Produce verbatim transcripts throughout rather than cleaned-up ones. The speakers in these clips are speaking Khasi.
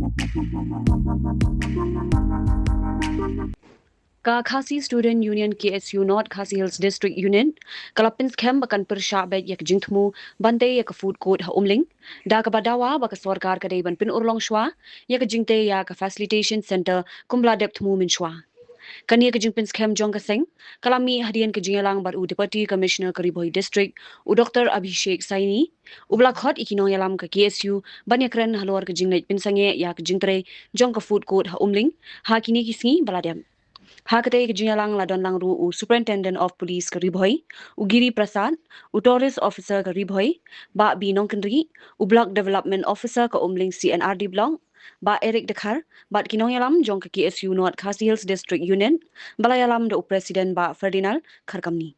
Ka Khasi Student Union K S U North Khasi Hills District Unit ka la pynskhem ba kan pyrshah beit ïa ka jingthmu ban tei ïa ka food court ha Umling, da kaba dawa ba ka sorkar ka dei ban pynurlong shuwa ïa ka jingtei ïa ka facilitation center kumba la dep thmu mynshuwa. Kane ka jingpynskhem jong ka seng ka la mih hadien ka jingïalang bad u Deputy Commissioner ka Ri Bhoi District, u Doctor Abhishek Saini, uba la khot ïa ki nongïalam ka K S U ban ïakren halor ka jingleit pynsangeh ïa ka jingtrei jong ka food court ha Umling ha kine ki sngi ba la dep. Ha katei ka jingïalang la don lang ruh u Superintendent of Police ka Ri Bhoi, u Giri Prasad, u Tourist Officer ka Ri Bhoi, Bah B Nongkynrih, u Block Development Officer ka Umling C and R D Block, Bah Eric Dkhar, bad ki nongïalam jong ka K S U North Khasi Hills District Unit ba la ïalam da u President Bah Ferdinand Kharkamni.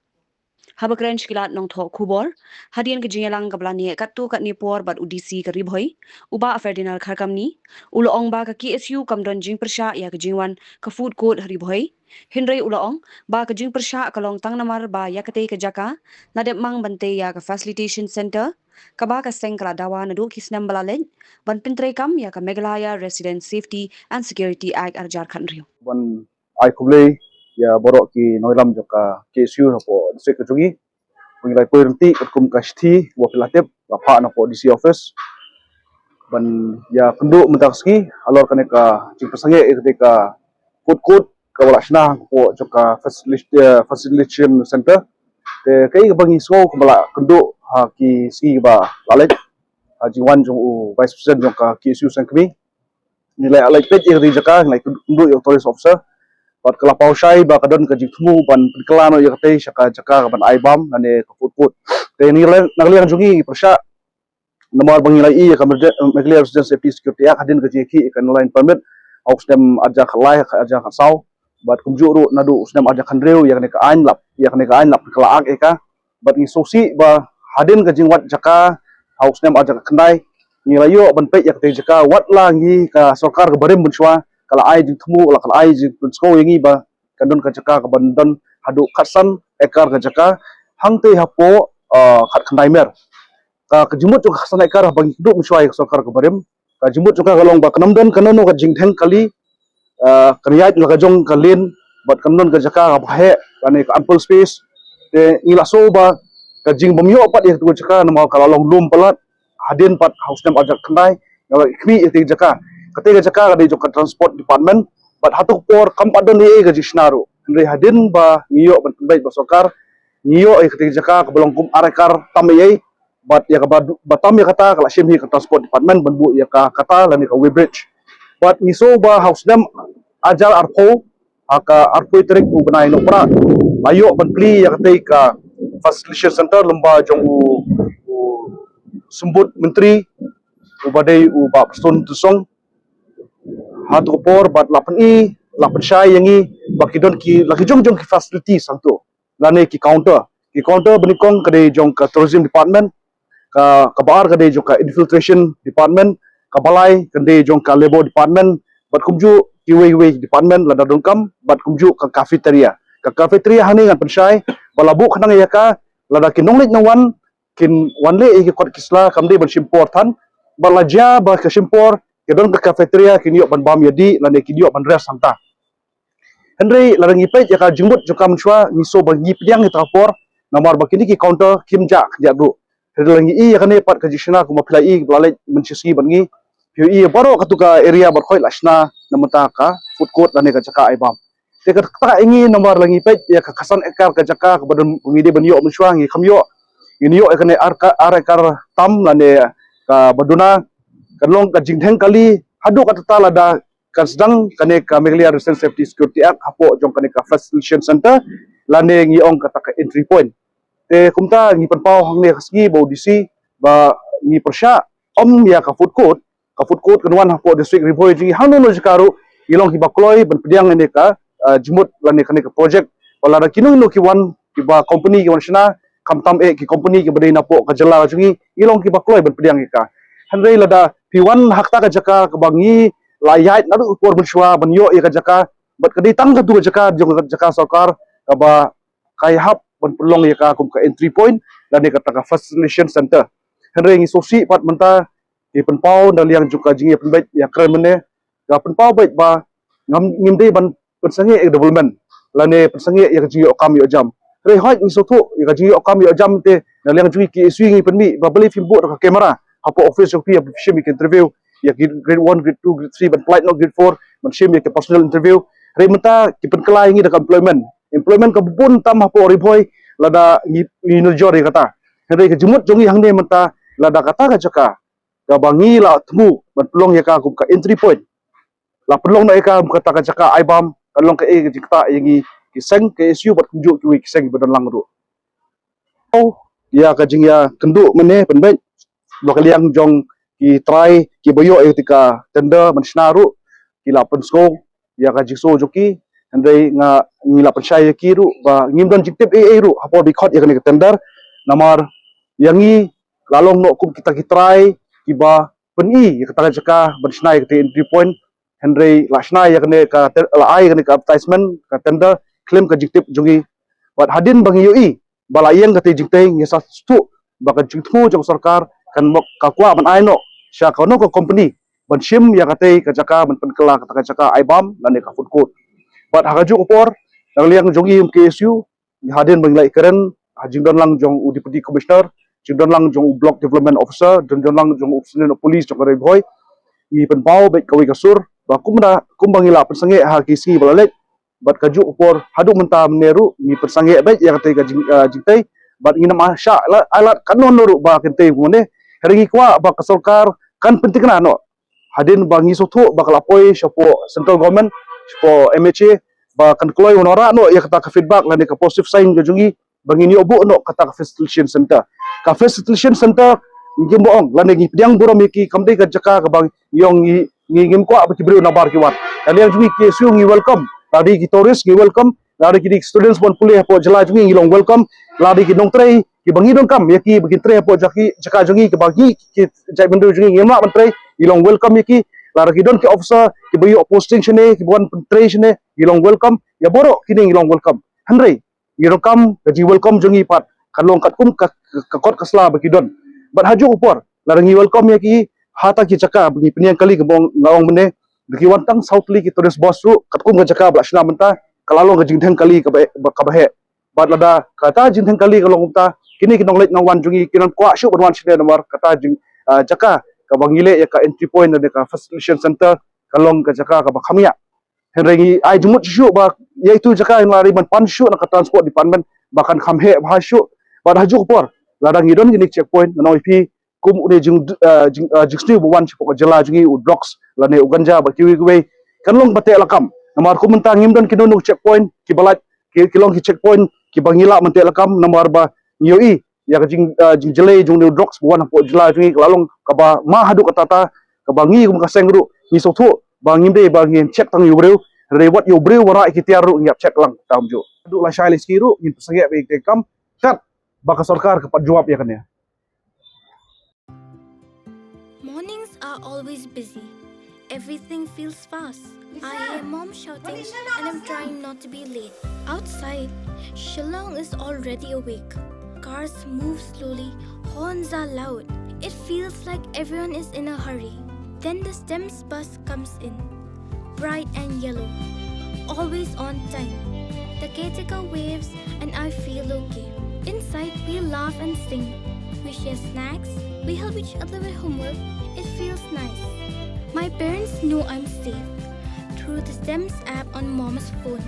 Haba kren sha ki lad nongthoh khubor hadien ka jingïalang kaba la neh katto katne por bad u D C ka Ri Bhoi, u Bah Ferdinand Kharkamni, u la ong ba ka K S U kam don jingpyrshah ïa ka jingwan ka food court ha Ri Bhoi. Hynrei u la ong ba ka jingpyrshah ka long tang namar ba ïa katei ka jaka la dep mang ban tei ïa ka facilitation center, kaba ka seng ka la dawa naduh ki snem ba la leit ban pyntreikam ïa ka Meghalaya Resident Safety and Security Act ar hajar khathynriew. Ban ai khublei ïa baroh ki nongïalam jong ka K S U hapoh district ka jong ngi. Ba ngi la poi ryntih katkum ka shithi ba phi la tip, la phah na hapoh D C office ban ïa kynduh mynta ka sngi halor kane ka jingpynsangeh ïa katei ka food court kaba la shna hapoh jong ka facilita-, facilitation center. Te kaei kaba ngi sngew kaba la kynduh ha ki sngi ba la leit, ha jingwan jong u Vice President jong ka K S U Sengkmie, ngi la leit peit ïa katei jaka, ngi la kynduh ïa u Tourist Officer. Bad ka la paw shai ba ka don ka jingthmu ban pynkylla noh ïa katei sha ka jaka kaban ai bam lane ka food court. Te ngi la, na ka liang jong ngi ngi pyrshah namar ba ngi la ïohi ïa ka Meghalaya Resident Safety Security Act hadien ka jingïakhih ïa ka Inner Line Permit ha u snem ar hajar khatlai, ar hajar khatsaw. Bad kumjuh ruh naduh u snem ar hajar khathynriew ïa kane ka aiñ la, ïa kane ka aiñ la pynkylla ïa ka. Bad ngi sngewsih ba hadien ka jingwad jaka ha u snem ar hajar khatkhyndai, ngi la ïoh ban peit ïa katei jaka, wat la ngi ka sorkar ka barim mynshuwa ka la ai jingthmu, la ka la ai jingpynsngew ïa ngi ba kan don ka jaka kaban don haduh khatsan ekar ka jaka hangtei hapoh, ah, khatkhyndai mer. Ka, ka jingmut jong ka khatsan ekar haba ngi kynduh mynshuwa ïa ka sorkar ka barim, ka jingmut jong ka ka long ba kan ym don kano kano ka jingdheng kali, ah, kan ïaid la ka jong ka lane, bad kan don ka jaka kaba heh lane ka ample space. Te ngi la sngew ba ka jingbym ïoh pat ïa katu ka jaka namar ka la long lum palat. Hadien pat ha u snem ar hajar khatkhyndai ngi la khmih ïa katei ka jaka. Katei ka jaka ka dei jong ka Transport Department, bad hato ka por kam pat don ei ei ka jingshna ruh. Hynrei hadien ba ngi ïoh ban pynbeit bad sorkar, ngi ïoh ïa katei ka jaka kaba long kum ar ekar tam ei ei, bad ïa kaba du-, ba tam ïa kata ka la shim hi ka Transport Department ban buh ïa ka kata lane ka weighbridge. Bad ngi sngew ba ha u snem ar hajar arphew, ha ka arphew tarik u bnai Nohprah, la ïoh ban plie ïa katei ka facilitation center lyngba jong u, u Symbud Myntri uba dei u Bah Prestone Tynsong. Hato ka por bad la pyni, la pynshai ïa ngi ba ki don ki, la ki jong jong ki facilities hangto, lane ki counter. Ki counter ba nyngkong ka dei jong ka Tourism Department, ka, kaba ar ka dei jong ka Infiltration Department, kaba lai ka dei jong ka Labour Department, bad kumjuh kiwei kiwei department lada donkam, bad kumjuh ka cafeteria. Ka cafeteria hangne ngan pynshai ba la buh khnang ïa ka lada ki nongleit nongwan kin wan leh ïa ki kot ki sla, kam dei ban shim por than, bad la jia ba ka shim por, ki don ka cafeteria, kin ïoh ban bam ïa dih lane kin ïoh ban rest hangta. Hynrei lada ngi peit ïa ka jingmut jong ka mynshuwa, ngi sngew ba ngi pdiang ïa kata ka por namar ba kine ki counter kim jah khyndiat ruh. Hynrei lada ngi ïohi ïa kane pat ka jingshna kumba phi la ïohi ba la leit mynshisngi bad ngi, phi ïohi baroh katu ka area baroh la shna na bynta ka food court lane ka jaka ai bam. Te kata ka ïa ngi namar lada ngi peit ïa ka khatsan ekar ka jaka kaba don ngi dei ban ïoh mynshuwa, ngi kham ïoh. Ngin ïoh ïa kane ar ka, ar ekar tam lane kaba duna, kan long ka jingdheng kali haduh katta lada kan sdang kane ka Meghalaya Resident Safety Security Act hapoh jong kane ka facilitation center lane ngi ong kata ka entry point. Te kumta ngi pynpaw hangne ka sngi ba u D C ba ngi pyrshah ym ïa ka food court, ka food court kan wan hapoh district Ri Bhoi jong ngi, hangno hangno jaka ruh ngi long kiba kloi ban pdiang ïa kane ka, ah, jingmut lane kane ka project. Ba lada kino kino ki wan, kiba company ki wan shna, khamtam eh ki company kiba dei napoh ka jylla jong ngi, ngi long kiba kloi ban pdiang ïa ka. Hynrei lada phi wan ha kata ka jaka kaba ngi la ïaid naduh ka por mynshuwa ban ïoh ïa ka jaka, bad ka dei tang katu ka jaka jong ka jaka sorkar kaba ka ïahap ban pynlong ïa ka kum ka entry point lane kata ka facilitation center. Hynrei ngi sngewsih pat mynta Ki pynpaw na liang jong ka jingïapynbeit ïakren mynne, ka pynpaw beit ba ngam ngim dei ban pynsangeh ïa ka development lane pynsangeh ïa ka jingïoh kam ïoh jam. Hynrei hooid ngi sngewthuh ïa ka jingïoh kam ïoh jam te na liang jong ngi K S U ngi pynmih ba balei phim buh da ka camera hapoh office jong phi ïa phi shim ïa ka interview ïa ki grade one, grade two, grade three ban pynlait noh grade four ban shim ïa ka personal interview. Hynrei mynta ki pynkylla ïa ngi da ka employment. Employment ka bun tam hapoh Ri Bhoi lada ngi ngi nujor ïa kata. Hynrei ka jingmut jong ngi hangne mynta lada kata ka jaka kaba ngi la thmu ban pynlong ïa ka kum ka entry point, la pynlong noh ïa ka kum kata ka jaka ai bam, kan long kaei ka jingktah ïa ngi ki seng K S U bad kumjuh kiwei ki seng ba don lang ruh. Ïa ka jingïakynduh mynne pynbeit ba ka liang jong ki trai kiba ïoh ïa ka tender ban shna ruh ki la pynsngew ïa ka jingsngew jong ki. Hynrei nga ngi la pynshai ïa ki ruh ba ngim don jingtip ei ei ruh hapoh dkhot ïa kane ka tender. Namar ïa ngi la long noh kum kita ki trai kiba pyni ïa kata ka jaka ban shna ïa kata entry point. Hynrei la shna ïa kane ka ten- la ai ïa kane ka advertisement ka tender khlem ka jingtip jong ngi. Bad hadien ba ngi ïohi ba la ïeng kata jingtei ngi sa sngewthuh ba ka jingthmu jong sorkar kan mok ka kwah ban ai noh sha kano ka company ban shim ïa kata ka jaka ban pynkylla kata ka jaka ai bam lane ka food court. Bad ha kajuh ka por na liang jong ngi K S U hadien ba ngi la ïakren ha jingdon lang jong u Deputy Commissioner, jingdon lang jong u Block Development Officer, jingdon lang jong u Superintendent of Police jong ka Ri Bhoi, ngi pynpaw beit kawei ka sur ba kumba kumba ngi la pynsangeh ha ki sngi ba la leit bad kajuh ka por haduh mynta mynne ruh ngi pynsangeh beit ïa kata ka jing, ah, jingtei bad ngin ym shah la ai lad katno ruh ba kynthei kumne. Hynrei ngi kwah ba ka sorkar kan pynthikna noh hadien ba ngi sngewthuh ba ka la poi shapoh central government, shapoh M H A ba kan kloi wanrah noh ïa kata ka feedback lane ka positive sign ka jong ngi ba ngin ïoh buh noh kata ka facilitation center. Ka facilitation center ngim ba ong lane ngi pdiang burom ïa ki kam dei ka jaka kaba ngi ong ngi ngi ngim kwah ba ki briew nabar ki wan. Ka liang jong ngi K S U ngi welcome. Lada ki tourist ngi welcome. Lada ki dei students ban pule hapoh jylla jong ngi ngi long welcome. Lada ki nongtrei kiba ngi donkam ïa ki ba ki trei hapoh jaka jong ngi kiba ngi ki jaitbynriew jong ngi ngim lah ban trei ngi long welcome ïa ki. Lada ki don ki officer kiba ïoh posting shane kiba wan pyntrei shane ngi long welcome. Ïa baroh kine ngi long welcome. Hynrei ngi donkam ka jingwelcome jong ngi pat kan long katkum ka ka kot ka sla ba ki don. Bad hajuh ka por lada ngi welcome ïa ki ha ta ki jaka ba ngi pynïeng kali kaba nga ong mynne da ki wan tang saw tylli ki tourist bus ruh katkum ka jaka ba la shna mynta ka la long ka jingdheng kali kaba kaba heh. Bad lada kata jingdheng kali ka long kumta kine ki nongleit nongwan jong ngi kin ym kwah shuh ban wan shane namar kata jing, ah, jaka kaba ngi leh ïa ka entry point lane ka facilitation center ka long ka jaka kaba kham ïa. Hynrei ngi ai jingmut shuh ba ïa itu jaka ngi la ri ban pan shuh na ka transport department ba kan kham heh bha shuh. Bad hajuh ka por lada ngi don kine ki checkpoint ngan ong ïa phi kum une jing, ah, jing, ah, jingsniew ba wan shapoh ka jylla jong ngi u drugs lane u ganja bad kiwei kiwei kan long ba teh lakam. Namar kum mynta ngim don kino kino checkpoint kiba lait ki, ki long ki checkpoint kiba ngi lah ban teh lakam namar ba ngi ïohi ïa ka jing, ah, jingjlei jong une u drugs ba wan hapoh jylla jong ngi ka la long kaba ma haduh katta katta kaba ngi kum ka seng ruh ngi sngewthuh ba ngim dei ba ngin check tang ïa u briew. Hynrei wat ïa u briew wanrah ïa ki tiar ruh ngi ïap check lang tam ju. Haduh lashai lashisngi ruh ngin pynsangeh beit ïa ka kam kat ba ka sorkar ka pat jubab ïa kane. Mornings are always busy. Everything feels fast. I hear mom shouting and I'm trying not to be late. Outside, Shillong is already awake. Cars move slowly, horns are loud. It feels like everyone is in a hurry. Then the STEMS bus comes in. Bright and yellow, always on time. The caretaker waves and I feel okay. Inside, we laugh and sing. We share snacks, we help each other with homework. It feels nice. My parents know I'm safe through the STEMS app on mom's phone.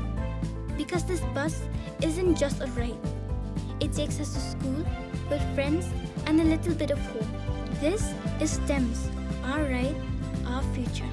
Because this bus isn't just a ride, it takes us to school, with friends, and a little bit of hope. This is STEMS, our ride, our future.